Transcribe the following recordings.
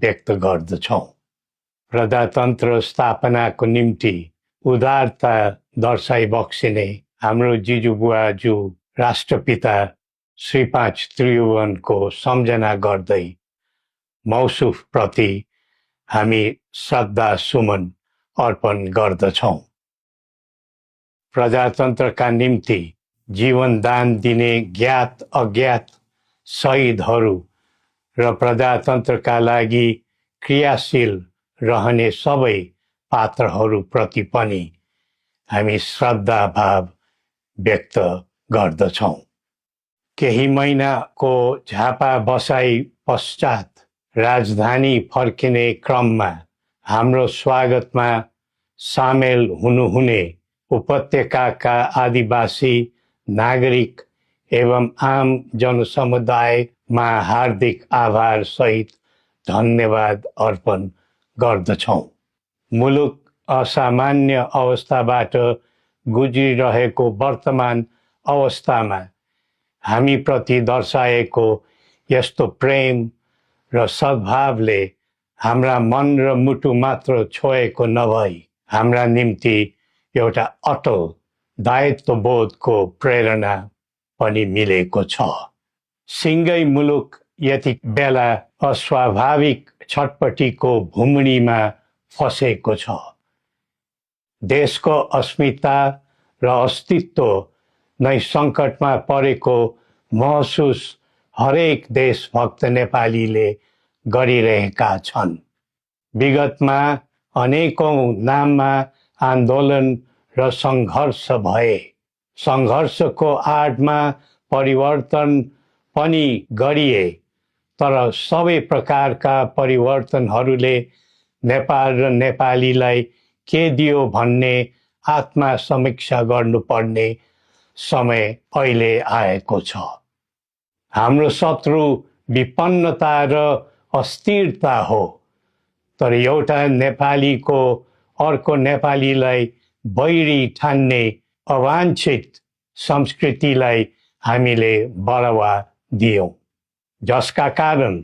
व्यक्त गर्दछौँ। प्रजातन्त्र स्थापनाको निम्ति उदारता दर्शाइ बक्सिने हाम्रो जिजुबुवाज्यू राष्ट्रपिता श्री 5 त्रिभुवनको सम्झना गर्दै मौसुफ प्रति हामी श्रद्धा सुमन अर्पण गर्दछौँ। प्रजातन्त्रका निम्ति जीवनदान दिने ज्ञात अज्ञात शहीदहरू र प्रजातन्त्रका लागि क्रियाशील रहने सबै पात्रहरूप्रति पनि हामी श्रद्धा भाव व्यक्त गर्दछौँ। केही महिनाको झापा बसाई पश्चात राजधानी फर्किने क्रममा हाम्रो स्वागतमा सामेल हुनुहुने उपत्यकाका आदिवासी नागरिक एवं आम जनसमुदायमा हार्दिक आभार सहित धन्यवाद अर्पण गर्दछौँ। मुलुक असामान्य अवस्थाबाट गुज्रिरहेको वर्तमान अवस्थामा हामी प्रति दर्शाएको यस्तो प्रेम र सद्भावले हाम्रा मन र मुटु मात्र छोएको नभई हाम्रा निम्ति एउटा अटल दायित्वबोधको प्रेरणा पनि मिलेको छ। सिङ्गै मुलुक यति बेला अस्वाभाविक छटपटीको भुमणीमा फसेको छ। देशको अस्मिता र अस्तित्व नै सङ्कटमा परेको महसुस हरेक देशभक्त नेपालीले गरिरहेका छन्। विगतमा अनेकौं नाममा आन्दोलन र सङ्घर्ष भए। सङ्घर्षको आडमा परिवर्तन पनि गरिए, तर सबै प्रकारका परिवर्तनहरूले नेपाल र नेपालीलाई के दियो भन्ने आत्मसमीक्षा गर्नुपर्ने समय अहिले आएको छ। हाम्रो शत्रु विपन्नता र अस्थिरता हो, तर एउटा नेपालीको अर्को नेपालीलाई बैरी ठान्ने अवाञ्छित संस्कृतिलाई हामीले बढावा दियौँ, जसका कारण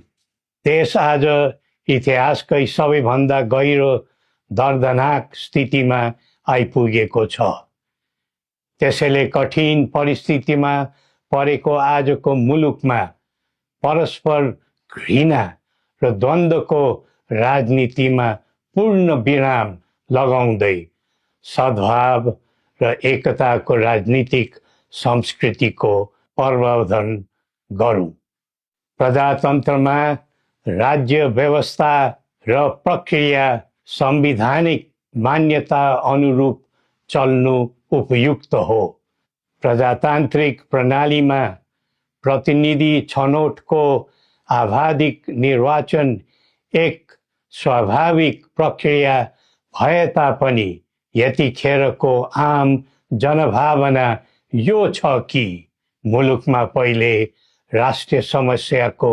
देश आज इतिहासकै सबैभन्दा गहिरो दर्दनाक स्थितिमा आइपुगेको छ। त्यसैले कठिन परिस्थितिमा परेको आजको मुलुकमा परस्पर घृणा र द्वन्द्वको राजनीतिमा पूर्ण विराम लगाउँदै सद्भाव र एकताको राजनीतिक संस्कृतिको प्रवर्धन गरौँ। प्रजातन्त्रमा राज्य व्यवस्था र प्रक्रिया संवैधानिक मान्यता अनुरूप चल्नु उपयुक्त हो। प्रजातान्त्रिक प्रणालीमा प्रतिनिधि छनौटको आवाधिक निर्वाचन एक स्वाभाविक प्रक्रिया भए तापनि यतिखेरको आम जनभावना यो छ कि मुलुकमा पहिले राष्ट्रिय समस्याको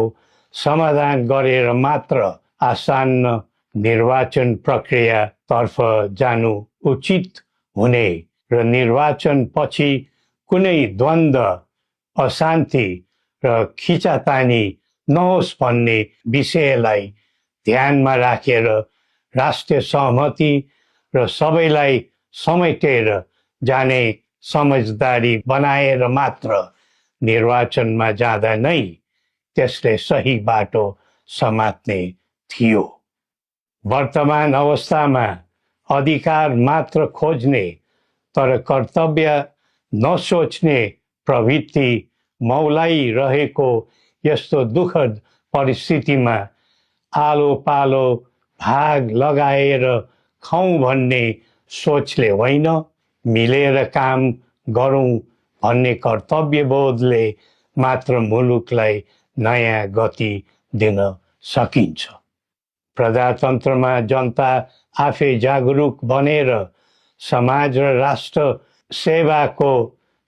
समाधान गरेर मात्र आसन्न निर्वाचन प्रक्रियातर्फ जानु उचित हुने र निर्वाचन पछि कुनै द्वन्द्व, अशान्ति र खिचातानी नहोस् भन्ने विषयलाई ध्यानमा राखेर राष्ट्रिय सहमति र सबैलाई समेटेर जाने समझदारी बनाएर मात्र निर्वाचनमा जाँदा नै त्यसले सही बाटो समात्ने थियो। वर्तमान अवस्थामा अधिकार मात्र खोज्ने तर कर्तव्य नसोच्ने प्रवृत्ति मौलाइरहेको यस्तो दुःखद परिस्थितिमा आलो पालो भाग लगाएर खाउँ भन्ने सोचले होइन, मिलेर काम गरौँ भन्ने कर्तव्यबोधले मात्र मुलुकलाई नयाँ गति दिन सकिन्छ। प्रजातन्त्रमा जनता आफै जागरुक बनेर समाज र राष्ट्र सेवाको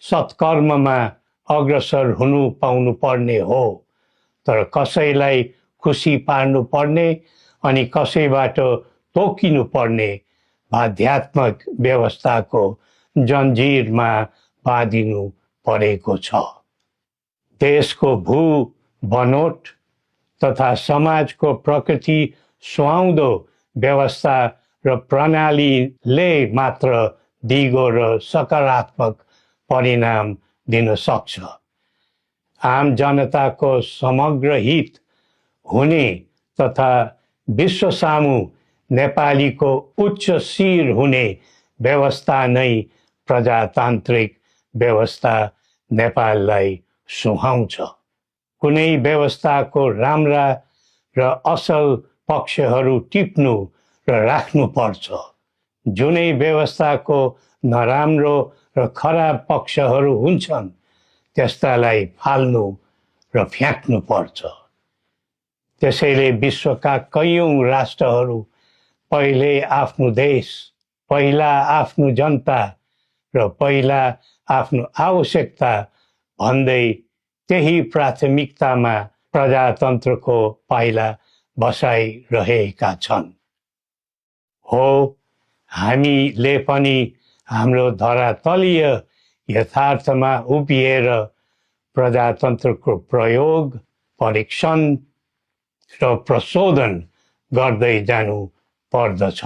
सत्कर्ममा अग्रसर हुनु पाउनु पर्ने हो, तर कसैलाई खुसी पार्नु पर्ने अनि कसैबाट तोकिनु पर्ने बाध्यात्मक व्यवस्थाको जन्जिरमा बाँधिनु परेको छ। देशको भू बनोट तथा समाजको प्रकृति सुहाउँदो व्यवस्था र प्रणालीले मात्र दिगो र सकारात्मक परिणाम दिन सक्छ। आम जनताको समग्र हित हुने तथा विश्व सामु नेपालीको उच्च शिर हुने व्यवस्था नै प्रजातान्त्रिक व्यवस्था नेपाललाई सुहाउँछ। कुनै व्यवस्थाको राम्रा र असल पक्षहरू टिप्नु र राख्नुपर्छ। जुनै व्यवस्थाको नराम्रो र खराब पक्षहरू हुन्छन् त्यस्तालाई फाल्नु र फ्याँक्नुपर्छ। त्यसैले विश्वका कैयौं राष्ट्रहरू पहिले आफ्नो देश, पहिला आफ्नो जनता र पहिला आफ्नो आवश्यकता भन्दै त्यही प्राथमिकतामा प्रजातन्त्रको पाइला बसाइरहेका छन्। हो, हामीले पनि हाम्रो धरातलीय यथार्थमा उभिएर प्रजातन्त्रको प्रयोग, परीक्षण र प्रशोधन गर्दै जानु पर्दछ।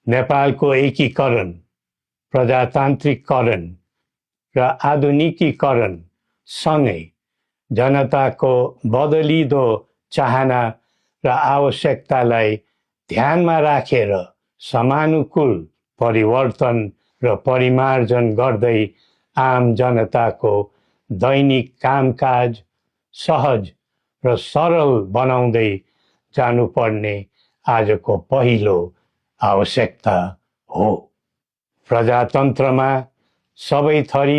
नेपालको एकीकरण, प्रजातान्त्रिकरण र आधुनिकीकरण सँगै जनताको बदलिदो चाहना र आवश्यकतालाई ध्यानमा राखेर समानुकूल परिवर्तन र परिमार्जन गर्दै आम जनताको दैनिक कामकाज सहज र सरल बनाउँदै जानुपर्ने आजको पहिलो आवश्यकता हो। प्रजातन्त्रमा सबै थरी